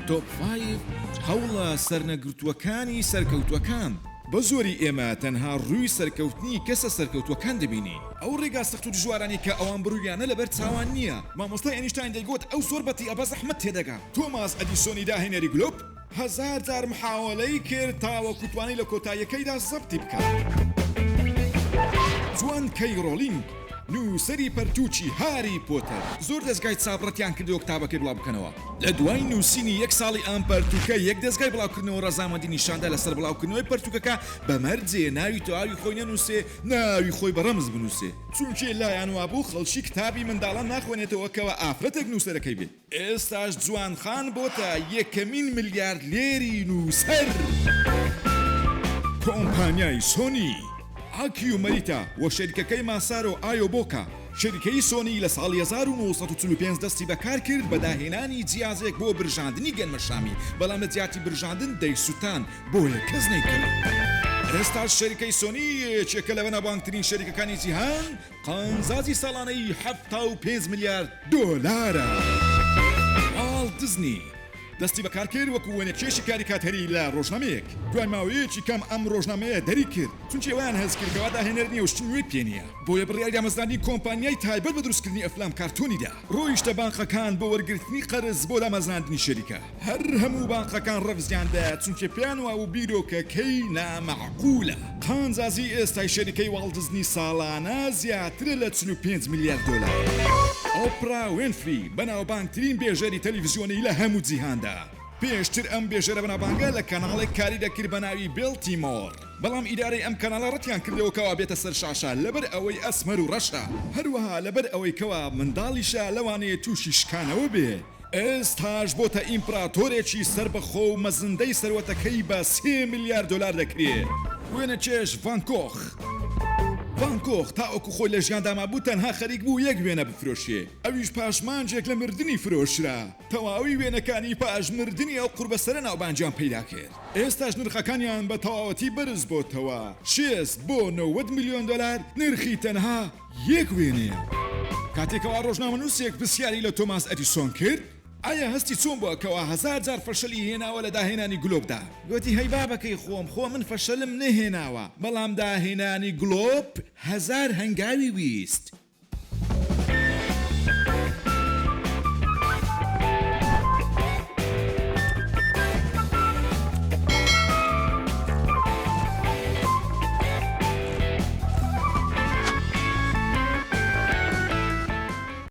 Top Five هەوڵە سەرنەگرتووەکانی سەرکەوتووەکان. بە زۆری ئێمە تەنها ڕووی سەرکەوتنی کەسە سەرکەوتووەکان دەبینین. ئەو ڕێگا سەخت و دژوارانەی کە ئەوان بڕیویانە لەبەر چاوان نییە. مامۆستای ئەنیشتاین دەیگوت ئەو زۆر بەتیئە بە زەحمەت تێدەگا. تۆماس ئەدیسۆنی داهێنەری گلۆپ هەزار جار محاوەلەی کرد تاوەکو توانی لە کۆتاییەکەیدا زەبتی بکات. جوان کەی ڕۆلینگ، نووسەری پەرتووکی هاری پۆتەر، زۆر دەزگای چاپ ڕەتیان کردەوە کتابەکەی بڵاو بکەنەوە. لە دوای نووسینی یەک ساڵی ئەم پەرتووکە، یەک دەزگای بڵاوکردنەوە ڕەزامەندی نیشاندا لەسەر بڵاوکردنەوەی پەرتووکەکە بە مەرجێ ناوی تەواوی خۆی نەنووسێ، ناوی خۆی بە ڕەمز بنووسێ. چونکێ لایان وابوو خەڵکی کتابی منداڵان ناخوێنێتەوە کەوا ئافرەتێک نووسەرەکەی بێ. ئێستاش جوان خان بۆتە یەکەمین ملیاردلێری نووسەر. کۆمپانیای سۆنی، ئاکیو مەریتا و شەریکەکەی ماسارۆ ئایۆبۆکا، شەریکەی سۆنی لە ساڵی 1945 دەستی بەکار کرد بە داهێنانی جیازێک بۆ برژاندنی گەنمەشامی، بەڵام لە جیاتی برژاندن دەیسوتان، بۆیە کەس نەیکڕی. ئێستاش شەریکەی سۆنی یەکێکە لە بەناوبانگترین شەریکەکانی جیهان، قانزاجی ساڵانەی 75 ملیار دۆلارە. واڵت دزنی دەستی بەکار کرد وەکو وێنەکێشی کاریکاتێری لە ڕۆژنامەیەک، دوای ماوەیەکی کەم ئەم ڕۆژنامەیە دەری کرد، چونکی ئەوەیان هەست کرد کەوا داهێنەر نییە و شتی نوێی پێ نییە، بۆیە بڕیاری دامەزراندنی کۆمپانیای تایبەت بە دروستکردنی ئەفلام کارتۆنی دا. ڕۆیشتە بانقەکان بۆ وەرگرتنی قەرز بۆ دامەزراندنی شەریکە. هەر هەموو بانقەکان ڕەفزیان دایە چونکە پێیان وابوو بیرۆکەکەی نامەعقولە. قانجازی ئێستای شەریکەی واڵت دزنی ساڵانە زیاترە لە 45 ملیار دۆلار. ئۆپرا وێنفری بەناوبانگترین بێژەری تەلەفزیۆنی لە هەموو جیهاندا. پێشتر ئەم بێژەرە بەناوبانگە لە کەناڵێک کاری دەکرد بە ناوی بێڵتیمۆر، بەڵام ئیدارەی ئەم کەناڵە ڕەتیان کردەوە کەوا بێتە سەر شاشە لەبەر ئەوەی ئەسمەر و ڕەشە، هەروەها لەبەر ئەوەی کەوا منداڵیشە لەوانەیە تووشی شکانەوە بێ. ئێستاش بۆتە ئیمپراتۆرێکی سەربەخۆ و مەزندەی سەروەتەکەی بە سێ ملیار دۆلار دەکرێ. وێنەکێش ڤان کۆخ ڤان کۆخ تاوەکو خۆی لە ژیاندا مابوو تەنها خەریک بوو یەک وێنە بفرۆشێ، ئەویش پاش مانگێک لە مردنی فرۆشرا. تەواوی وێنەکانی پاش مردنی ئەو قوربەسەرە ناوبانگیان پەیدا کرد. ئێستاش نرخەکانیان بە تەواوەتی بەرز بۆتەوە، 60 بۆ 90 ملیۆن دۆلار نرخی تەنها یەک وێنەیە. کاتێک کەوا ڕۆژنامەنووسێک پرسیاری لە تۆماس ئەدیسۆن کرد، ئایا هەستی چۆن بووە کەوا هەزار جار فەشەلی هێناوە لە داهێنانی گلۆپدا؟ گوتی، هەی بابەکەی خۆم، خۆ من فەشەلم نەهێناوە، بەڵام داهێنانی گلۆپ هەزار هەنگاوی ویست.